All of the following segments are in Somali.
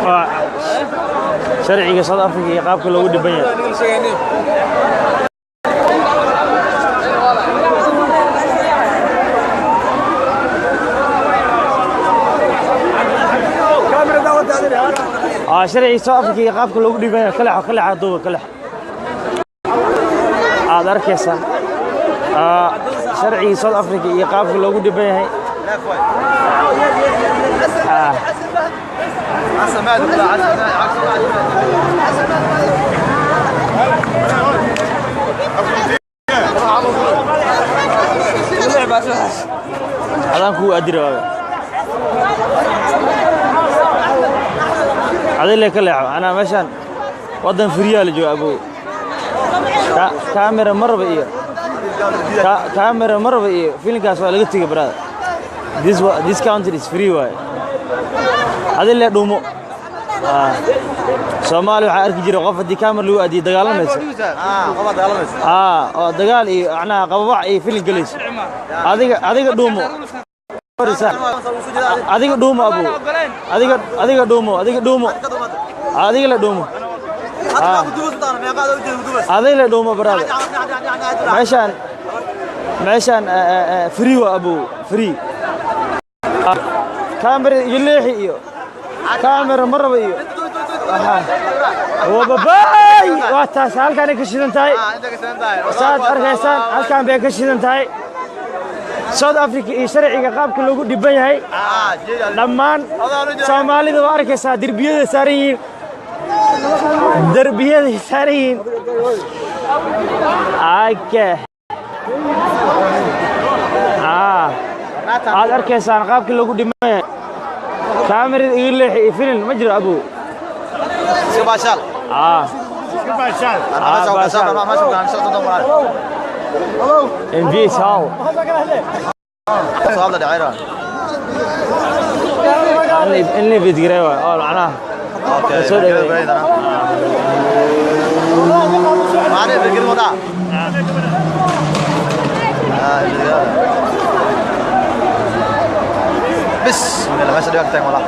Waa sharciga South Africa iyo qaabka loogu dhiban yahay. Sharciga South Africa iyo qaabka loogu dhiban yahay. Kaleexo, kaleexa, duuba, kaleex. Aad arkaysaa sharcigii South Africa iyo qaabka loogu dhiban yahay. Adaan kugu adiri waaga adile ka leexo. Anaa meeshaan waddan free-yaa la jooga, abow. Kaamera maraba iyo kaamera maraba iyo filinkaas waa laga tegay, brother. This country is free waaye. Adile dhuumo. Soomaali waxaa arki jiray qof haddii kaamera lagu aadiyo dagaalamaysa, oo dagaal iyo macnaha qababax iyo filin gelayso. Adiga dhuumo, adiga dhuumo, abow. Adiga dhuumo, adiga dhuumo, adiga la dhuumo, adiga la dhuumo, brother. Meeshaan free waa, abow, free. Kaamera iyo leexi iyo kaamera maraba iyo wababay. Waa taas, halkaanay ka shidan tahay. Saad arkaysaan, halkaan bay ka shidan tahay. South Africa iyo sharciga qaabka loogu dhiban yahay. Dhammaan Soomaalida waa arkaysaa, derbiyada saaran yihiin, derbiyaday saaran yihiin. Ake aad arkaysaan qaabka loogu dhiban yahay. Kaamirada iga leexi iyo filin ma jiro, abow. Baashaal. In peace all. In la bidgiray waay oo macnaha soo dhaweey. Bismillah, meesha dhibaata taagan walaa.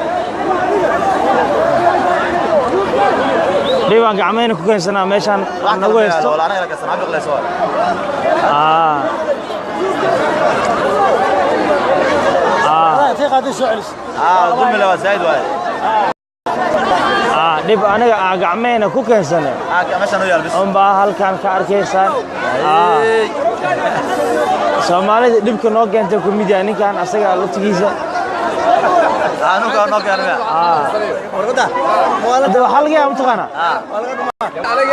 Dhibaan gacmayna ku keensanaa meeshaan nagu haysto. Wala anaga kasan abiqlayso. Dulmi waa zaid waay. Dhib aniga aan gacmayna ku keensanay Meeshaan u yaal bis. Unbaa halkan ka arkaysaan. Soomaalida dhibka noo keentay ku mid yahay ninkan asaga laftigiisa. Anuga noo keenay. Hadda waxaa laga yaaba, mataqaanaa,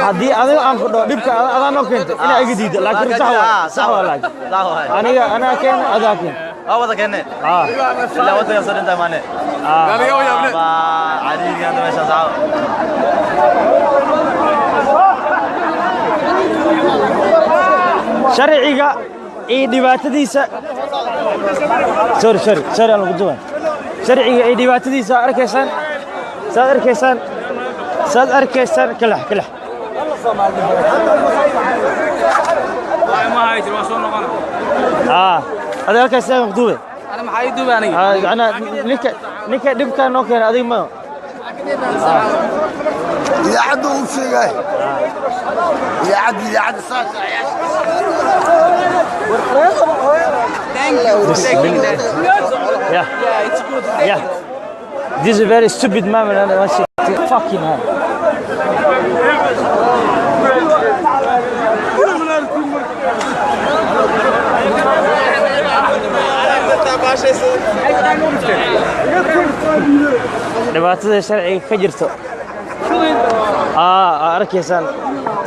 haddii adiga aan ku dhaho dhibka adaa noo keentay, inaa iga diiddo, laakiin sax waa, sax waa, laakiin Sax waay. Aniga anaa keena, adaa keen. Waa wada keenne. Ilaa wadanka soo dhintaa maane. Ba cariiriga hadda meeshaan sax. Sharciga iyo dhibaatadiisa. Sorry, sorry, sorry, aan lagu duwan. Sharciga iyo dhibaatadiisa arkaysaan, saad arkaysaan, saad arkaysaan. Kalax, kalax. Adiga halkaas taagan ku duube. Macnaha ninka dhibkaa noo keenay adiga ma Idaacaddu uu sheegay, idaacadda saas. Yeah. Yeah. This is very stupid man, and I said, fucking hell. Dhibaatada sharciga ka jirto aa arkaysaan.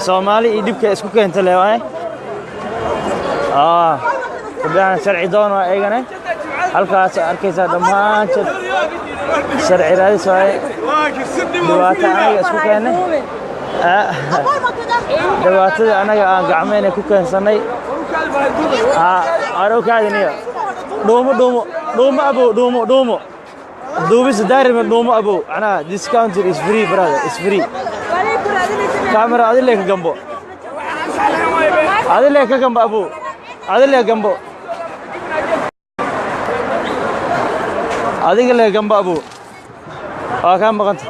Soomaali iyo dhibka isku keenta le waaye. Gabdhahan sharci doon waa eegane. Halkaas arkaysaa, dhammaantood sharci raadis waaye. Dhibaato anaga isku keennay, dhibaatada anaga aan gacmayna ku keensannay. Arowkaadiniyo dhuumo, dhuumo, dhuumo, abow, dhuumo, dhuumo. Duubisa daarima, dhuumo, abow. Macnaha this country is free, brother, is free. Camera adile ka gambo, adile ka gambo, abow, adile gambo, adiga le gambo, abow. Waa kaa maqanta.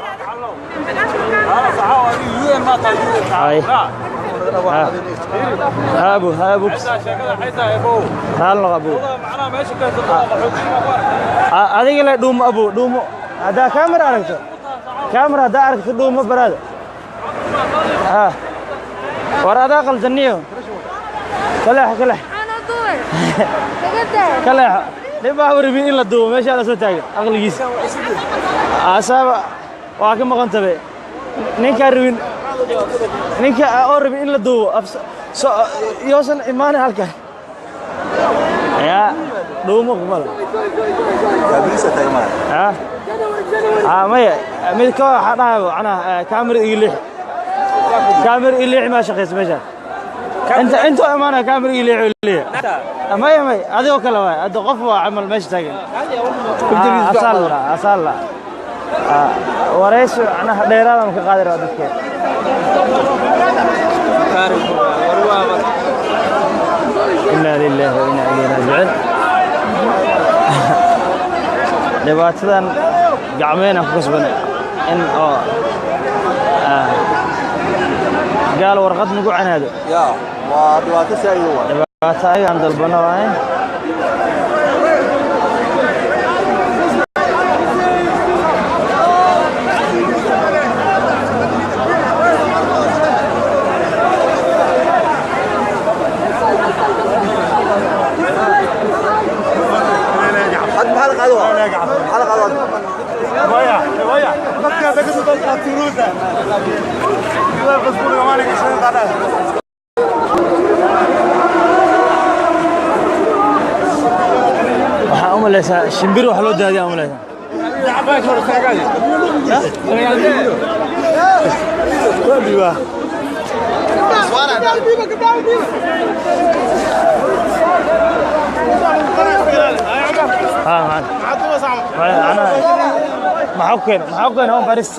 Ay. Abu abu raal abu adiga la dhuumo abu dhuumo hadaa kaamera aragto kaamera hadaa aragto dhuumo baraada war adaa qaldaniyo kaleex kaleex kaleex nin baa rabin in la duubo meeshaa la soo taagan aqligiisa asaaba waa ka maqan tabe ninkaa rabin ninka oo rabin in la duubo yoosan imaanin halkan yaa dhuumo kumala maya mid ka waxaa dhahaya macnaha kaamera igi leexi kaamera igi leexi maa shaqaysa meeshaan inta intuu imaanaya kaamera igi leexi leeyahay maya maya adigoo kale waay hadda qof waa camal meesha taagan asaal la asaal la waraysi macnaha dheeraadaan ka qaadi rabaa dadka inaa lilaahi wa inaa ilayhi raajicuun dhibaatadan gacmeenaan ku kasbanay in oo gaal warqad nagu canaado waa dhibaato saa'ido waa dhibaato ayagaan dalbano waaye waxaa u malaysaa shimbir wax loo daadiyaa u malaysaa maxaa ku keenay maxaa ku keenay hawan faris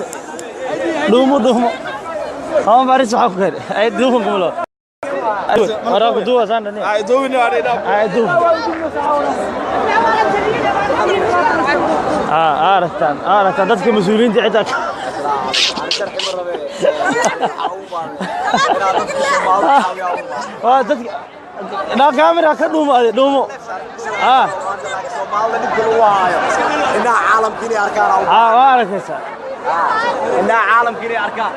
dhuumo dhuumo hawan faris maxaa ku keenay ay dhuumo kumulo waraa ku duuba saan dhani ay duubin waa dhani ay duub aragtaan aragtaan dadka mas-uuliyiinta xitaa waa dadka dhaa kaamera ka dhuumo ade dhuumo indhaha caalamka inay arkaan waa arkaysaa indhaha caalamka inay arkaan.